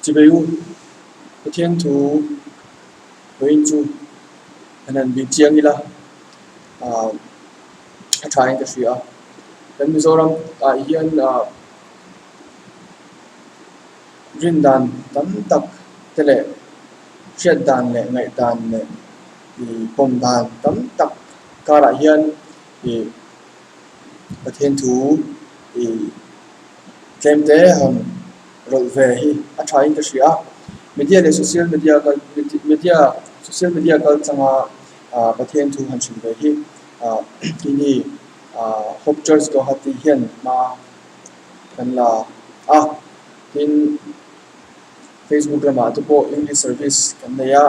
Chibei u, Pathian thu vawiin chu han han bih chiang ila ah a tha in ka hria a. Kan Mizoram ah hian ah rin dan tam tak te leh hriat dan leh ngaih dan leh ih pawm dan tam tak karah hian ih Pathian thu ih tlem te han rawlh ve hi a tha in ka hria a. Media leh social media kal media social media kal changa ah Pathian thu han hrilh ve hi ah keini ah Hope Church Guwahati hian hma kan la a. Tin, Facebook lamah te pawh English service kan nei a,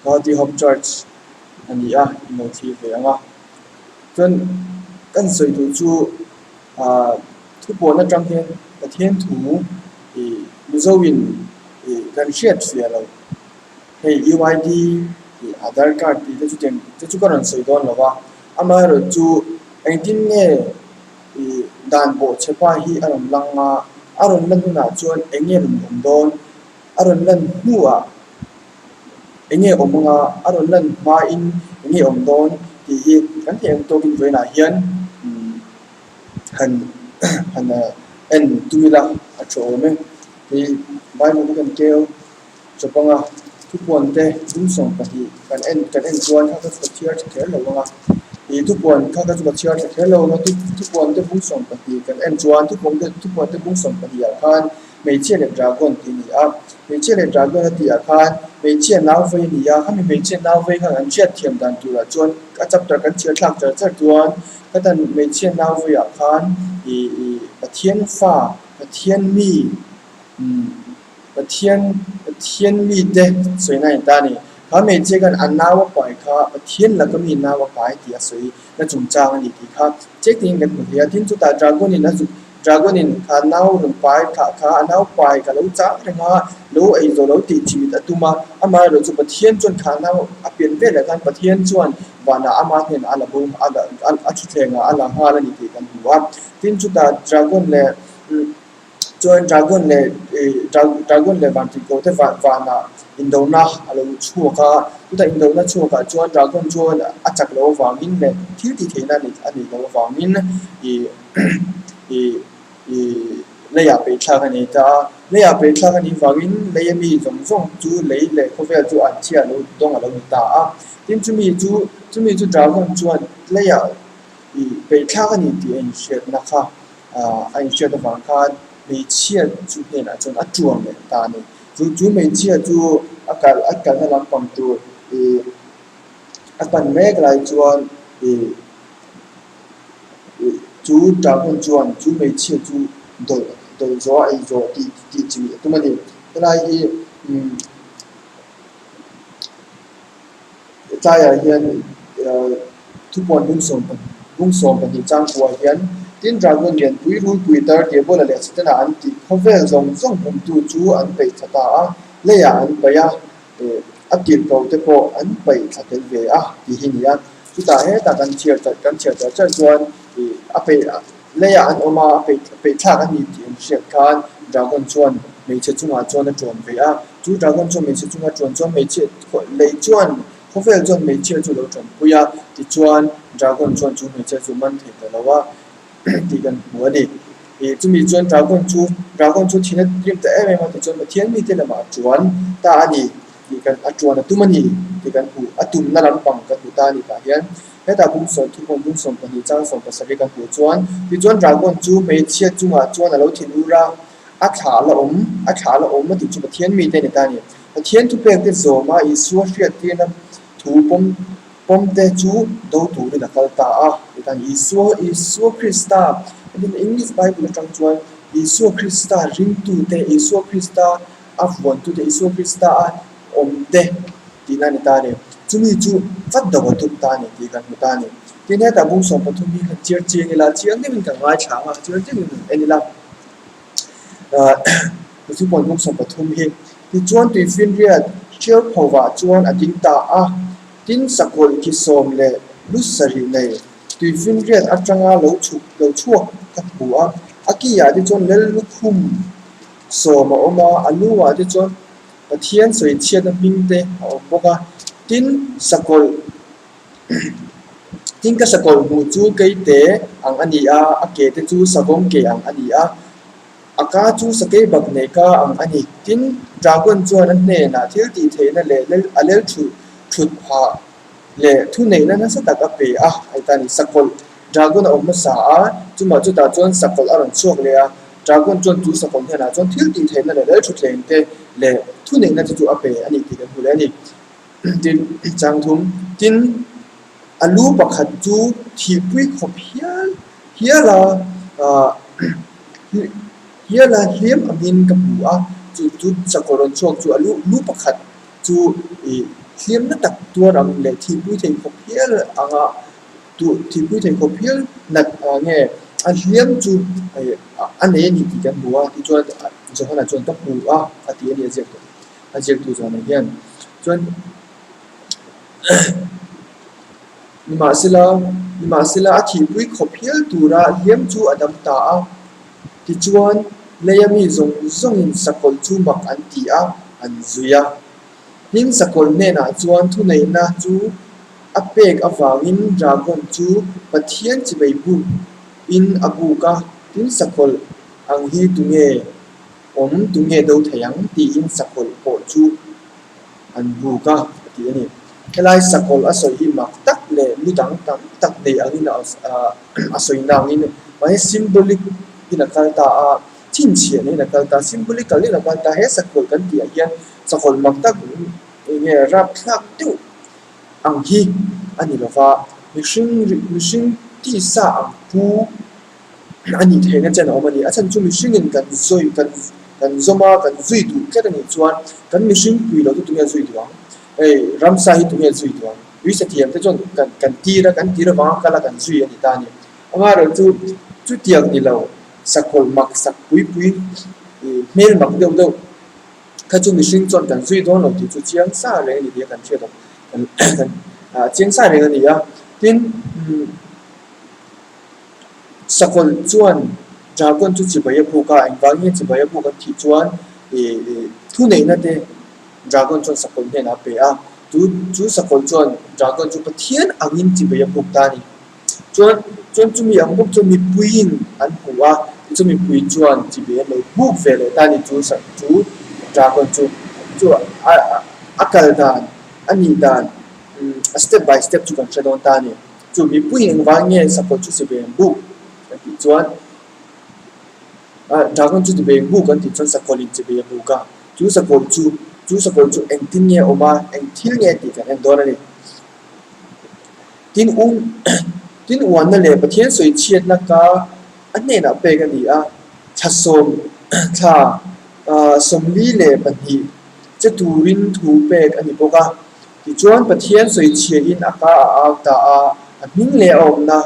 Guwahati Hope Church a ni a, in lo thlir ve ang a. Chuan kan sawi duh chu ah thupuan atang hian Pathian thu ih Mizo in ih kan hriat fiah lo hei UID ih Aadhaar card tih te chu tiang te chu ka rawn sawi dawn lo va, amaherawh chu engtin nge ih dan bawhchhe pa hi a rawn lang a, a rawn lan hunah chuan eng nge rawn awm dawn, a rawn lan hnuah. Eng nge awm anga a rawn lan hmain eng nge awm dawn tih hi kan theih ang tawkin vawiinah hian han han en tum ila a tha awm e. Hei Bible hi kan keu chawp anga thupuan te 12 kan en kan en chuan kha kha chu ka chhiar tha kher lo anga ih thupuan kha kha chu ka chhiar tha kher lo anga thupuan te 12 kan en chuan thupuan te thupuan te 12 ah khan Hmeichhia leh dragon tih a ni a, hmeichhia leh dragon a tih ah khan hmeichhia nau vei a ni a, khami hmeichhia nau vei khan an hriat thiam dan turah chuan a chapter kan chhiar thlak char char chuan khatan hmeichhia nau vei ah khan ih ih Pathian fa Pathian mi umm Pathian Pathian mi te sawina a ni ta a ni. Kha hmeichhia khan a nau a pai kha Pathian laka mi nau a pai tih a sawi na chungchang a ni tih kha chiang takin kan hmu thei a, tin chutah dragon in a zuk Dragon in kha nau rawn pai thlah kha a nau pai ka lo chang reng a, lo ei zawh lo tih chimit a tum a, amaherawh chu Pathian chuan kha nau a pian velah khan Pathian chuan vanah ama hnenah a la bo a la a thuthleng ah a la nghal a ni tih kan hmu a. Tin chutah Dragon leh chuan Dragon leh ih Dragon leh Vantirhkoh te vanah indona a lo chhuak a, chutah indona chhuak ah chuan Dragon chuan a chak loh avangin leh thil tih theihna a neih loh avangin ih ih ih leiah peih thlak a nei ta a, leiah peih thlak a nih vangin lei ami zawng zawng chu lei leh khawvel chu an chhia lo dawng a lo ni ta a. Tin chumi chu chumi chu dragon chuan leiah ih peih thlak a ni tih a inhriatna kha ah a inhriat avang khan hmeichhia chu hnenah chuan a tuam leh ta a ni. Chu chu hmeichhia chu a kal a kalna lampang tur ih a pan mek lai chuan ih Chu dragon chuan chu hmeichhia chu dawlh dawlh zawh a ei zawh tih tih chi a tum a ni. Helai hi umm tlaiah hian ahh thupuan bung 12 chang kuah hian tin dragon lianpui rulpui tar Diabola leh Setana an tih khawvel zawng zawng humtu chu an peih thla ta a, leiah an paih a. A tirhkoh te pawh an paih thla tel ve a tih hi ni a. Chutah hetah kan chhiar char kan chhiar char char chuan ih a peih leiah an awm a, a peih peih thlak a ni tih an hriat khan dragon chuan hmeichhe chungah chuan a tuan ve a. Chu dragon chuan hmeichhe chunga tuan chuan hmeichhia lei chuan khawvel chuan hmeichhia chu lo tanpui a, tichuan dragon chuan chu hmeichhia chu man thei ta lo a tih kan hmu a ni. Ih chumi chuan dragon chu dragon chu thina rim ta em em a tichuan Pathian mite lamah a tuan ta a ni tih kan a tuan a tum a ni tih kan hmu a tumna lampang kan hmu ta a ni tah hian hetah bung thuhmun bung 12 chang 17 kan hmuh chuan tichuan dragon chu hmeichhia chungah chuan a lo thin ur a a thlah la awm a thlah la awm a tih chu Pathian mite a ni ta a ni. Pathian thupek te zawm a Isua hriattirna thu pawm Pawm te chu do turin a kal ta a, titan Isua, Isua Krista, tin English Bible atang chuan Isua Krista ringtute, Isua Krista a vuantute, Isua Krista a awmte tihna a ni ta a ni. Chumi chu vat do a tum ta a ni tih kan hmu ta a ni. Tin hetah bung 13 hi kan chhiar chiang ila, chiang deuhin kan ngaithla ang a, chiar deuhin kan en ila. Thupawn bung 13 hi tichuan tuifinriat Ṭialphovah chuan a ding ta a. Tin sakawlh ki sawm leh lu sarih nei tuifinriat atanga lo chhuk lo chhuak ka hmu a, a ki ah te chuan lal lukhum Sawm a awm a, a lu ah te chuan Pathian sawi chhiatna hming te a awm bawk a. Tin, sakawlh tin ka sakawlh hmuh chu keite ang a ni a, a ke te chu savawm ke ang a ni a, a ka chu sakei bak nei ka ang a ni. Tin, dragon chuan a hnenah thil tih theihna leh a lel thut phah leh thuneihna nasa tak a pe a, hei ta a ni. Sakawlh, dragon a awm hmasa a, chumah chutah chuan sakawlh a rawn chhuak leh a, dragon chuan chu sakawlh hnenah chuan thil tih theihna leh lel thutthleng te leh thuneihna te chu a pe a ni tih kan hmu leh a ni. Tin, chang thum, tin, a lu pakhat chu thihpui khawp hial hial a, ah, hial a hliam angin ka hmu a, chu chu sakawlh rawn chhuak chu a lu lu pakhat chu ih hliamna tak tuar ang leh thihpui thei khawp hial anga duh thihpui thei khawp hial nat ah nge a hliam chu ih a nei a ni tih kan hmu a tichuan Johana chuan ka hmu a a ti a ni a ziak tawh a ziaktu Johana hian chuan nimahsela nimahsela a thihpui khawp hial tura hliam chu a dam ta a Tichuan, leia mi zawng zawngin sakawlh chu mak an ti a, an zui a. Tin, sakawlh hnenah chuan thuneihna chu a pek avangin dragon chu Pathian chivei buk in a buk a, tin sakawlh ang hi tunge awm, tunge do thei ang tiin sakawlh pawh chu an buk a, a ti a ni. Helai sakawlh a sawi hi mak tak leh lu dang tam tak nei angin a sawi na angin mahse symbolic in a kal ta a, chhinchhiahna in a kal ta a, symbolical in a kal ta a. He sakawlh kan tih ah hian sakawlh mak tak eng nge rapthlak deuh ang hi a ni lova, mihring mihring tisa ang pu a nih theihna chen a awm a ni. A chhan chu mihringin kan zawi kan kan zawm a, kan zui duh tlat a nih chuan kan mihring pui lo chu tunge zui duh ang? Hei ramsa hi tunge zui duh ang? Tui sathiam te chuan kan kan tir a, kan tir avanga kal a kan zui a ni ta a ni. Amaherawh chu chutiang ni lo sakawlh mak sak pui pui ih hmel mak deuh deuh kha chu mihring chuan kan zui dawn lo tih chu chiang sa reng a ni tih a kan hriat ang kan kan ah chiang sa reng a ni a. Tin umm. Sakawlh chuan dragon chu chibai a buk a, engvangin nge chibai a buk an tih chuan ih ih thuneihna te dragon chuan sakawlh hnenah a pe a, chu chu sakawlh chuan dragon chu Pathian angin chibai a buk ta a ni. Chuan chuan chumi ang bawk chuan mipuiin an hmu a, tichuan mipui chuan chibai an lo buk ve leh ta a ni chu chu dragon chu chu a a kal dan a nih dan a step by step chu kan hre dawn ta a ni. Chu mipui engvang nge sakawlh chu chibai an buk kan tih chuan ah dragon chu chibai an buk kan tih chuan sakawlh in chibai a buk a, chu sakawlh chu chu sakawlh chu engtin nge a awm a, eng thil nge tih kan en dawn a ni. Tin um tin uanna leh Pathian sawi chhiatna ka a hnenah pek a ni a, thla sawm thla ah 42 che turin thu pek a ni bawk a. Tichuan Pathian sawichhiahin a ka a au ta a, a hming leh a awmna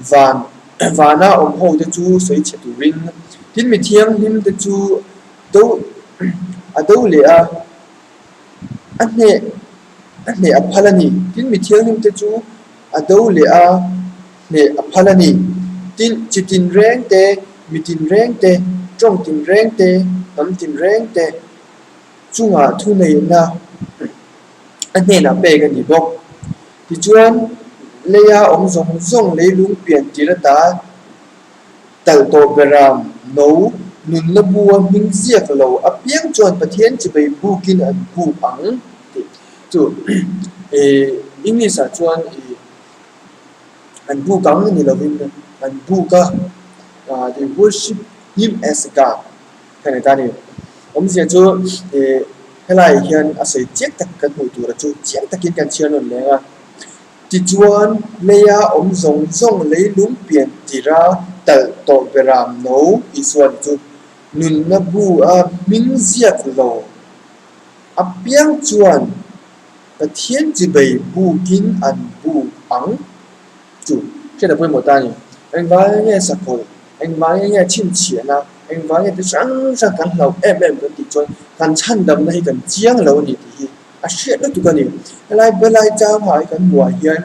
van vana awm ho te chu sawichhe turin. Tin mi thianghlim te chu do a do leh a, a hneh a hneh a phal a ni. Tin mi thianghlim te chu a do leh a, hneh a phal a ni. Tin chi tinreng te, mi tinreng te, tawng tinreng te, hnam tinreng te, chungah thuneihna a hnenah pek a ni bawk. Tichuan, leia awm zawng zawng leilung pian tir ata talh tawh beram no nunna bua hming ziak lo apiang chuan Pathian chibai bukin an buk ang tih chu ih English ah chuan ih an buk ang ni lovin an buk a, they worship him as God. Ka ni ta ni. Awmzia chu ih helaiah hian a sawi chiang tak kan hmuh tura chu chiang takin kan chhiar nawn leng a. Tichuan leia awm zawng zawng leilung pian tira talh tawh beram no Isua ni chu nunna bu a hming ziak lo apiang chuan Pathian chibei bukin an buk ang. Chu hriat a pawimawh ta a ni. Engvangin nge sakawlh, engvangin nge chhinchhiahna, engvangin nge ti hrang hrang kan hlauh em em kan tih chuan kan chhandamna hi kan chiang lo a ni tih hi a hriat lutuk a ni. Helai belai changah hi kan hmuhah hian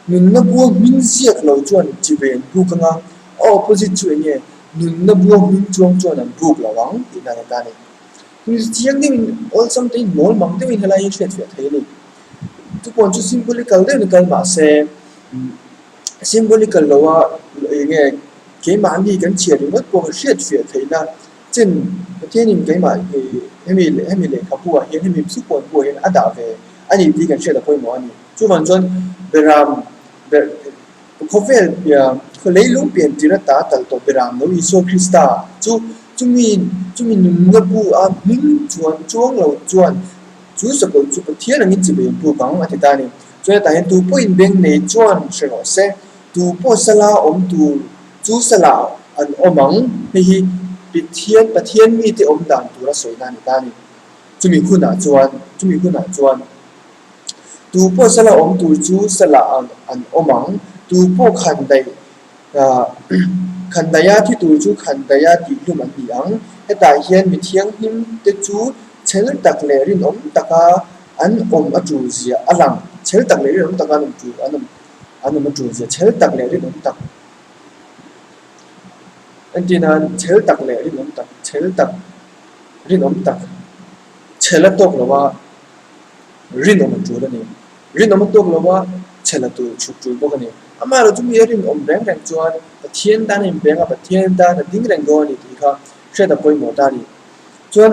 nunna bua hming ziak lo chuan chibai an buk anga, a opposite chu eng nge nunna bua hming chuang chuan an buk lo ang tihna a ni ta a ni. Thil chiang deuhin awlsam tein mawl mang deuhin helai hi hriatfiah thei a ni. Chupawh chu symbolical deuhin kal mah se symbolical loa eng nge keimahni kan chhiar ringawt pawh hriatfiah theihna chen Pathianin keimah hemi hemi lehkhabu ah hian hemi thupuan buah hian a dah ve a ni tih kan hriat a pawimawh a ni. Chuvang chuan Beram ber Khawvel pian, leilung pian tir ata talh tawh Beram lo Isua Krista chu chumi chumi nunna bu a hming chuan chuang lo chuan chu sakawlh chu Pathian angin chibai an puk ang a ti ta a ni. Chuan hetah hian tu pawhin beng nei chuan hre rawh se, tu pawh sala awm tur chu salah an awm ang, hei hi Pathian Pathian mite awm dan tura sawina a ni ta a ni. Chumi hunah chuan chumi hunah chuan. Tu pawh sala awm tur chu salah an awm ang. Tu pawh khandaih khandaiha thi tur chu khandaiha tihhlum an ni ang. Hetah hian mi thianghlim te chu chhel tak leh rinawm taka an awm a tul zia a lang. Chhel tak leh rinawm taka an awm tul an awm an awm a tul zia chhel tak leh rinawm tak entir nan chhel tak leh rinawm tak chhel tak rinawm tak chhel a tawk lo a. Rinawm a tul a ni. Rinawm a tawk lo a, chhel a tul chhuk tul bawk a ni. Amaherawh chu mi a rinawm reng reng chuan Pathian tan a inpeng a, Pathian tan a ding reng dawn a ni tih kha hriat a pawimawh ta a ni. Chuan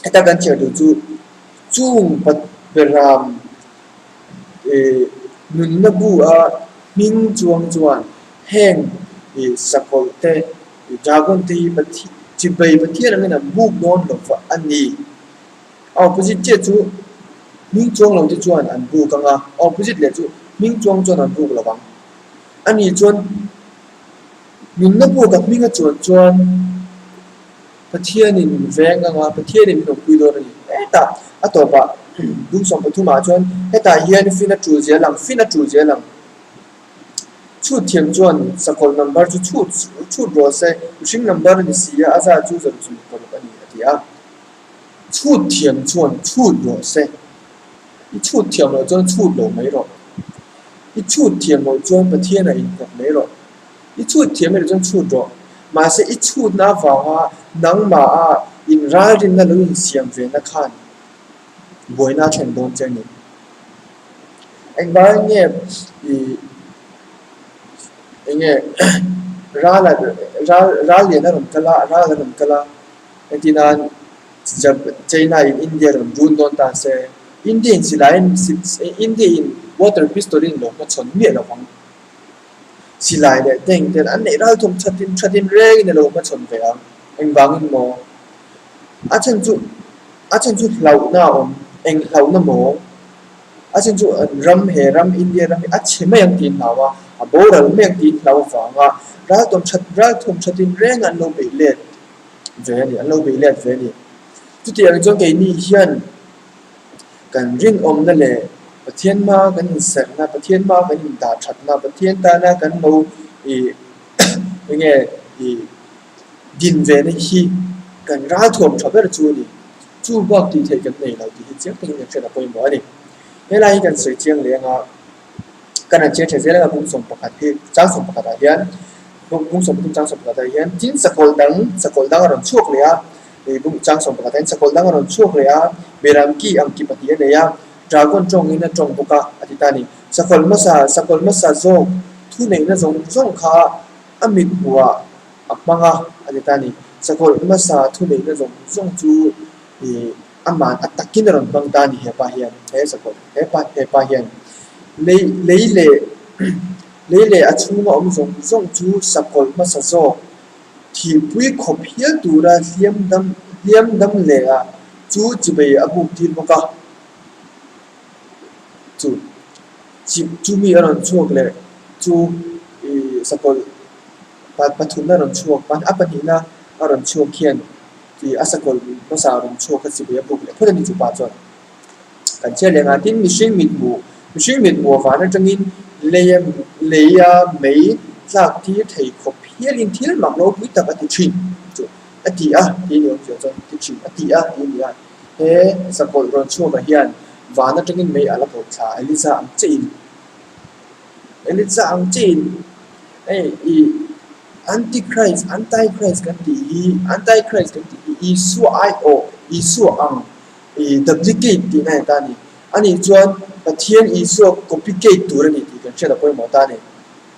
heta kan chhiar duh chu chung Beram ih nunna bu a hming chuang chuan heng ih sakawlh te ih dragon te hi chibai Pathian angin an buk dawn lo va a ni. A opposite chiah chu hming chuang lo te chuan an buk ang a, a opposite leh chu hming chuang chuan an buk lo vang. Ani chuan nunna buk a hming a chuan chuan Pathianin min veng ang a, Pathianin min awmpui dawn a ni. Hetah a tawpah Dungsawm pathumah chuan hetah hian fin a tul zel ang, fin a tul zel ang. Chhut thiam chuan sakawlh number chu chhut chhut rawh se, mihring number a ni si a, a zat chu 146 a ni a ti a. Chhut thiam chuan chhut rawh se. I chhut thiam loh chuan chhut lo mai rawh. I chhut thiam loh chuan Pathian a innghat mai rawh. I chhut thiam erawh chuan chhut rawh. Mahse i chhutna avanga nangmaha inralrinna lo insiam vena khan buaina a thlen dawn che a ni. Engvangin nge i eng nge ral ral ral lian a rawn kal a, ral a rawn kal a. Heti nan China in India rawn run dawn ta se, India in silai in India in water pistol in lo hmachhawn miah lo vang. Silai leh tank ten an neih ral thawm thatin thatin reng in a lo hmachhawn ve ang. Engvangin maw? A chhan chu a chhan chu hlauhna a awm. Eng hlauhna maw? A chhan chu an ram he ram India ram hi a chhe mai ang tiin hlau a, a boral mai ang tiin hlau avanga ral thawm that ral thawm thatin reng an lo beih let. ve a ni, an lo bei let ve a ni. Chutiang chuan keini hian kan rinawmna leh Pathian hma kan inserhna, Pathian hma kan indah thatna, Pathian tana kan lo ih eng nge ih din vena hi kan ralthuam tha ber chu a ni. Chu bak tih theih kan nei lo tih hi chiang takin kan hriat a pawimawh a ni. Helai hi kan sawi chiang leh anga. Kan han chhiar tha zel a, bung 11 hi chang 11 ah hian bung 13 chang 11 ah hian tin sakawlh dang sakawlh dang a rawn chhuak leh a, ih bung chang 11 ah hian sakawlh dang a rawn chhuak leh a, beram ki ang ki pahnih a nei a, dragon tawngin a tawng bawk a a ti ta a ni. Sakawlh hmasa sakawlh hmasa zawk thuneihna zawng zawng kha a mit hmuhah a hmang a a ti ta a ni. Sakawlh hmasa thuneihna zawng zawng chu ih. Aman a takin a rawn hmang ta a ni hepa hian, he sakawlh hepa hepa hian lei lei leh lei leh a chhunga awm zawng zawng chu sakawlh hmasa zawk thihpui khawp hial tura hliam dam hliam dam leh a chu chibei a buk tir bawk a, chu chi chumi a rawn chhuak leh chu ih sakawlh pathumna a rawn chhuak a pahnihna a rawn chhuak hian. Tih a sakawlh hmasa rawn chhuak kha chibai a buk leh phawt a ni chu pa chuan kan chhiar leh nghal. Tin, mihring mithmuh, mihring mithmuh van atangin leia leia mei tlak tir thei khawp hialin thil mak ropui tak a ti thin chu a ti a tih ni awmzia chuan ti thin a ti a tih a ni a. He sakawlh rawn chhuakah hian van atangin mei a la ko thla Eliza ang chiahin Eliza ang chiahin hei ih Antichrist, Anti-Christ kan tih hi, Anti-Christ kan tih hi. Isua aiawh, Isua ang, ih duplicate tihna a ni ta a ni. Anih chuan Pathian Isua copycate tur a ni tih kan hriat a pawimawh ta a ni.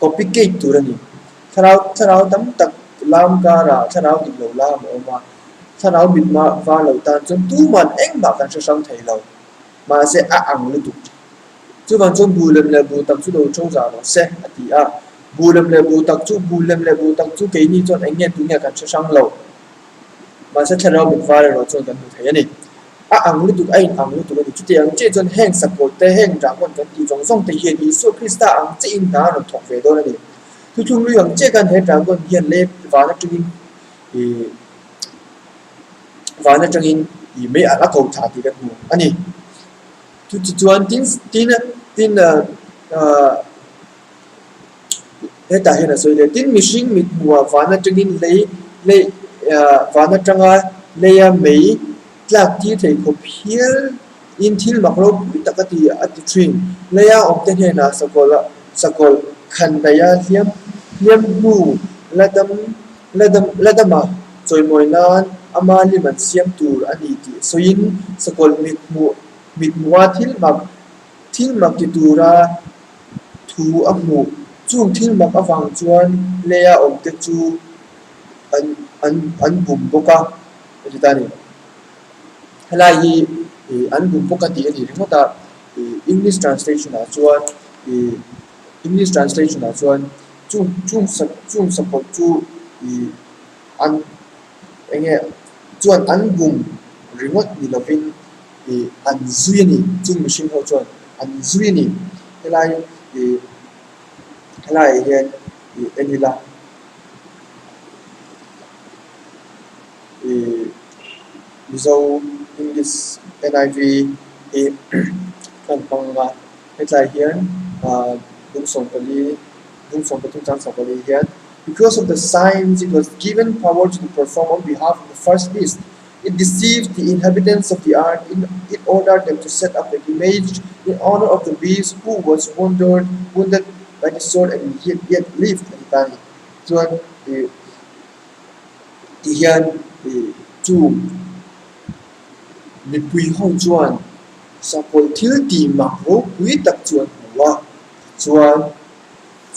Copycate tur a ni. Thlarau thlarau tam tak lam karah thlarau dik lo lam a awm a, thlarau mit mah var lo tan chuan tuman engmah kan hre hrang thei lo. Mahse a ang lutuk. Chuvang chuan bu lem leh bu tak chu lo tho zah rawh se, a ti a. Bu lem leh bu tak chu, bu lem leh bu tak chu keini chuan eng nge tu nge kan hre hrang lo. Mahse thlarau mit var erawh chuan kan hmu thei a ni. A ang lutuk, a in ang lutuk a ni. Chutiang chiah chuan heng sakawlh te, heng dragon kan tih zawng zawng te hian Isua Krista ang chiahin hna a rawn thawk ve dawn a ni. Thuthlung lui ang chiah khan he dragon hian lei van atangin ih van atangin ih mei a ko thla tih kan hmu a ni. Chutichuan tin tin tin ah hetah hian a sawi leh tin mihring mit hmuhah van atangin lei lei ah van atanga leia mei tlak tir thei khawp hial in thil mak ropui tak a ti a ti thin. Leia awmte hnenah sakawlh sakawlh khan daih a hliam hliam hnu la dam la dam la dama chawimawi nan ama lim an siam tur a ni tih sawiin sakawlh mit hmuh mit hmuha thil mak thil mak ti tura thu a hmuh. Chung thil mak avang chuan leia awmte chu an an an bum bawk a, a ti ta a ni. Helai hi ih an bum bawk a tih a ni ringawt a, ih English translation ah chuan ih English translation ah chuan chung chung sa chung sakawlh chu ih an eng nge chuan an bum ringawt ni lovin ih an zui a ni chung mihring ho chuan an zui a ni. Helai ih helaiah hian ih en ila ih Mizo English N_I_V hi kan hmang a hetlai hian ah lungsawmpali lungsawmpathum chang sawmpali hian because of the signs it was given power to perform on behalf of the first beast it deceived the inhabitants of the earth in it ordered them to set up an image in honour of the beast who was wounded wounded by the sword and yet yet lived a ti ta a ni chuan ih Ti hian ih chu mipui ho chuan sakawlh thil tih mak ropui tak chu an hmu a, chuan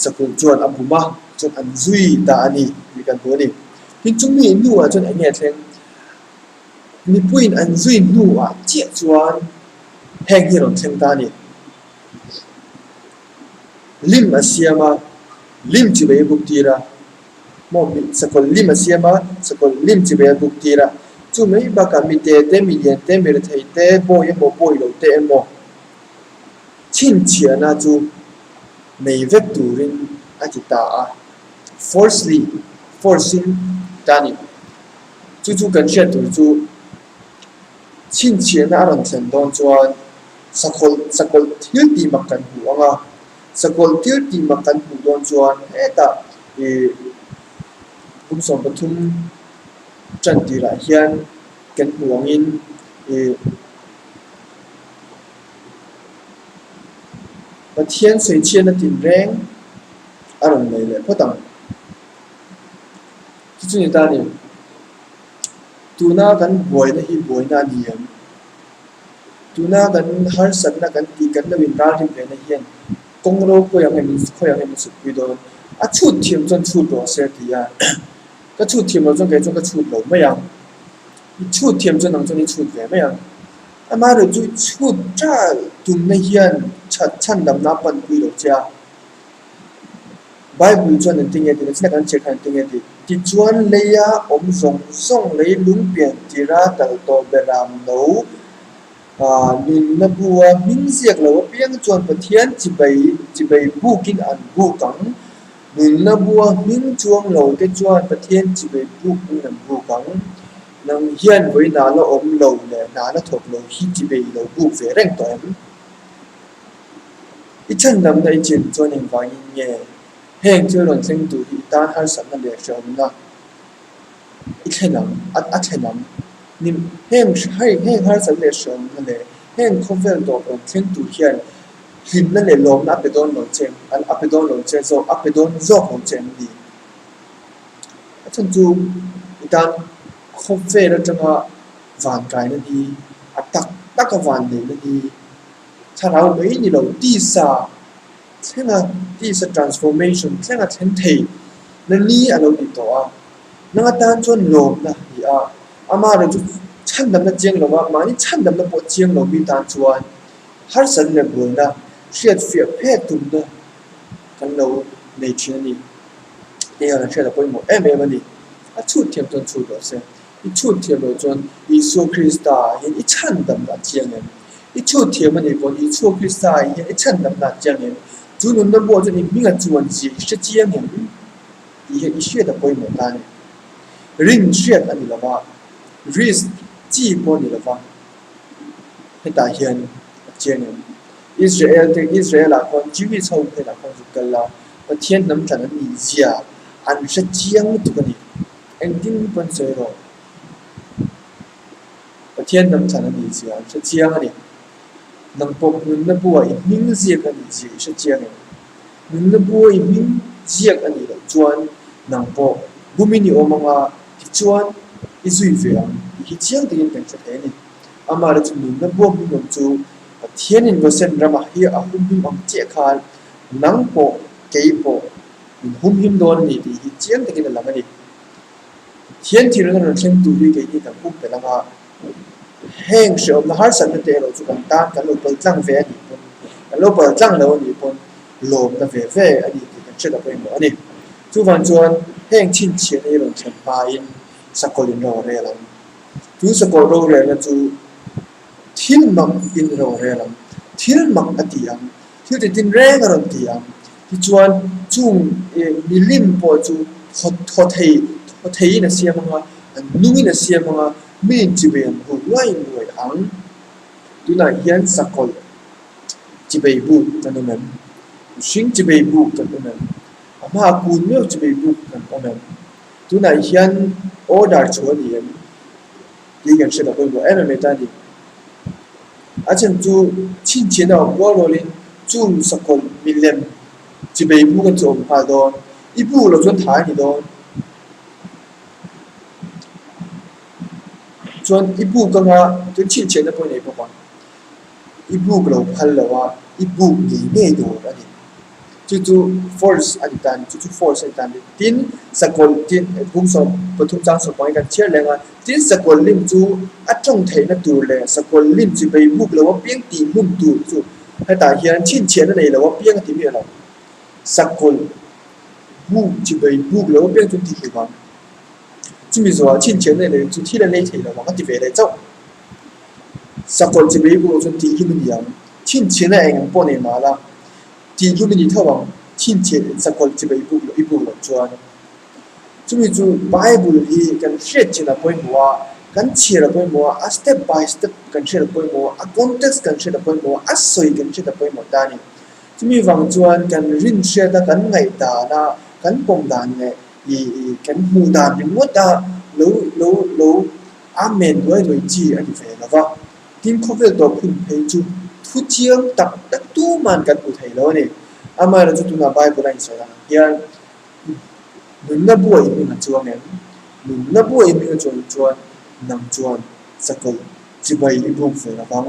sakawlh chuan a bum a, chuan an zui ta a ni tih kan hmu a ni. Tin chumi hnuah chuan eng nge a thleng? Mipuiin an zui hnuah chiah chuan heng hi a rawn thleng ta a ni. Lim a siam a, lim chi bai a buk tir a. Maw mi sakawlh lim a siam a, sakawlh lim chi ve a buk tir a. Chu mai bakah mi te te, mi lian te, mi rethei te, bawi emaw bawi lo te emaw chhinchhiahna chu nei vek turin a ti ta a. Forcely, force in ta a ni. Chu chu kan hriat tur chu chhinchhiahna a rawn thlen dawn chuan sakawlh sakawlh thil tih mak kan hmu ang a. Sakawlh thil tih mak kan hmuh dawn chuan hetah ih kum 13 tan tirah hian kan hmu angin ih Pathian sawichhiatna tinreng a rawn nei leh phawt ang. Chu chu ni ta a ni. Tuna kan buaina hi buaina a ni em? Tuna kan harsatna kan tih kan lo inralrim ve na hian kawng ropui ang em khawi ang em in sutpui dawn. A chhut thiam chuan chhut rawh se a ti a, ka chhut thiam loh chuan kei chuan ka chhut lo mai ang. I chhut thiam chuan nang chuan i chhut ve mai ang. Amaherawhchu chu i chhut ṭal tumna hian that chhan damna a panpui lo che a. Bible chuan engtin nge tih nachina kan chhiar khan engtin nge tih? Tichuan leia awm zawng zawng lei lung pian tira kal tawh beram lo nunna bua hming ziak lo apiang chuan Pathian chibai chibai bukin an buk ang. Nunna bua hming chuang lo te chuan Pathian chibai bukin an buk ang. Nang hian vawiinah la awm lo leh hna la thawk lo hi chibai lo buk ve reng tawh em? I chhandamna i chin chuan engvangin nge heng thil rawn thleng tur hi i tan harsatna leh hrehawmna i thlen ang, a thlen ang? Nim, heng heng harsatna leh hrehawmna leh heng khawvel tawp rawn thleng tur hian hlimna leh lawmna a pe dawn lo che a pe dawn lo che zawk, a pe dawn zawk lo che em ni? A chhan chu i tan. Khawvel atanga van kaina ni, a tak taka van neihna ni, thlarau mai ni lo, tisa thlenga, tisa transformation thlenga thlen thei na ni a lo ni tawh a. Nang atan chuan lawmna a ni a, amaherawh chu chhandamna chiang lova, mahni chhandamna pawh chiang lo mi tan chuan harsatna leh buaina hriatfiah phet tumna kan lo nei thin a ni. Hei hian hriat a pawimawh em em a ni. A chhut thiam chuan chhut rawh se. I chhut thiam loh chuan Isua Krista ah hian i chhandamna a chiang em? I chhut thiam a nih pawhin Isua Krista ah hian i chhandamna a chiang em? Chu nunna buah chuan i hming a chuan zia i hre chiang em? Tih hi i hriat a pawimawh ta a ni. Rin hriat a ni lo va, risk chi pawh a ni lo va, hetah hian a chiang em? Israel te Israel ah khuan Jewish ho hnenah khuan zuk kal la, Pathian hnam tlan an nih zia an hre chiang lutuk a ni. Engtin pawn sawi rawh. Pathian hnam tlan an nih zia an hre chiang a ni. Nang pawh nunna buah i hming ziak a nih zia i hre chiang em? Nunna bua i hming ziak a nih loh chuan nang pawh bumin i awm anga tichuan i zui ve ang tih hi chiang takin kan hre thei a ni. Amaherawhchu nunna bua hming awm chu Pathianin Gosen ramah hi a humhim ang chiah khan nang pawh kei pawh min humhim dawn a ni tih hi chiang takin a lang a ni. Pathian thilna rawn thleng tur hi keini kan pumpelh anga Heng hrehawmna harsatna te erawh chu kan tan kan lo pal tlang ve a nih pawn, kan lo pal tlang lo a nih pawn lawmna ve ve a ni tih kan hriat a pawimawh a ni. Chuvang chuan heng chhinchhiahna hi rawn thlen hmain sakawlh in ro a rel ang. Chu sakawlh rorelna chu thil mak in ro a rel ang, thil mak a ti ang, thil ti tin reng a rawn ti ang. Tichuan chung milim pawh chu thaw thei thaw theiin a siam ang a, an nungin a siam ang a, mi inchibei an bu luai luai ang. Tunah hian sakawlh chibei buk kan awm em? Mihring chibei buk kan awm em? A hmaah kun meuh chibei buk kan awm em? Tunah hian order chhuah a ni em? Tih kan hriat a pawimawh em em mai ta a ni. A chhan chu chhinchhiahna awm rual rualin chung sakawlh milem chibei buk a chu awm nghal dawn. I buk loh chuan thai a ni dawn. Chuan i buk anga chuan chhinchhiahna pawh i nei bawk ang. I buk lo phal lo a, i buk ngei ngei tur a ni. Chu chu force a ni ta a ni, chu chu force a ni ta a ni. Tin, sakawlh tin bung 13 chang sawmpang hi kan chhiar leng a, tin sakawlh lim chu a tawng theihna tur leh sakawlh lim chi bei buk lo apiang tih hmun tur chu hetah hian chhinchhiahna nei lo apiang a ti miah lo. Sakawlh buk chi bei buk lo apiang chu an ti hlum ang. Chumi zawhah chhinchhiahna nei lo chu thil a lei thei lo ang a ti ve leh chauh. Sakawlh chi bei buk lo chuan tih hlum a ni ang. Chhinchhiahna eng ang pawh nei mah la, tih hlum a ni tho ang. Chhinchhiah sakawlh chi bei buk loh i buk loh chuan. Chumi chu Bible hi kan hriat chin a pawimawh a, kan chhiar a pawimawh a, a step by step kan hriat a pawimawh a, a context kan hriat a pawimawh a, a sawi kan hriat a pawimawh ta a ni. Chumi vang chuan kan rin hriat a, kan ngaihdan a, kan pawm dan leh ih kan hmuh dan ringawt a lo lo lo amen duai duai chi a ni ve lo va. Tin khawvel tawp hun phei chu thu chiang tak tak tuman kan hmu thei lo a ni. Amaherawhchu tunah Bible a insawi ang hian nunna buai hming a chuang em? Nunna buai hming a chuan chuan nang chuan sakawlh Chibai i buk ve lo vang.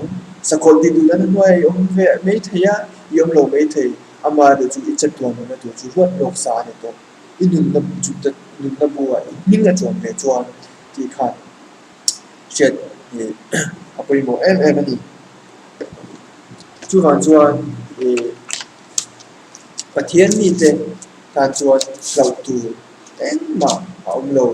Sakawlh tih duh dan a hnuaiah i awm ve mai thei a, i awm lo mai thei. Amaherawhchu chu i chettuan nunna tur chu ruat lawk sa a ni tawh. I nunna chu nunna buah i hming a chuan ve chuan tih khan hriat hi a pawimawh em em a ni. Chuvang chuan ih Pathian mite tan chuan hlauh tur engmah a awm lo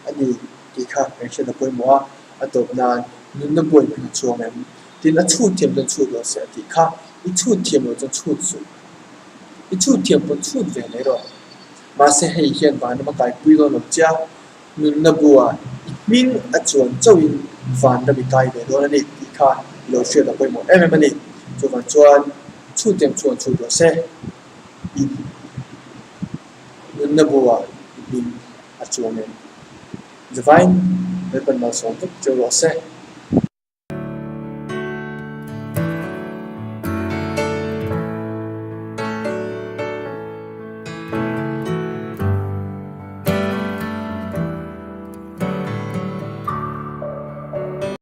a ni tih kha kan hriat a pawimawh a. A tawp nan nunna buai hming a chhuang em? Tin, a chhut thiam chuan chhut lo se a tih kha, i chhut thiam loh chuan chhut suh. I chhut thiam pawn chhut ve mai rawh. Mahse hei hian vanram a kaipui dawn lo che a, nunna bua i hming a chuan chauhin vanram i kai ve dawn a ni tih kha i lo hriat a pawimawh em em a ni. Chuvang chuan chhut thiam chuan chhut lo se, i nunna bua i hming a chuang em? Divine Lalpan malsawm vek cheu rawh se.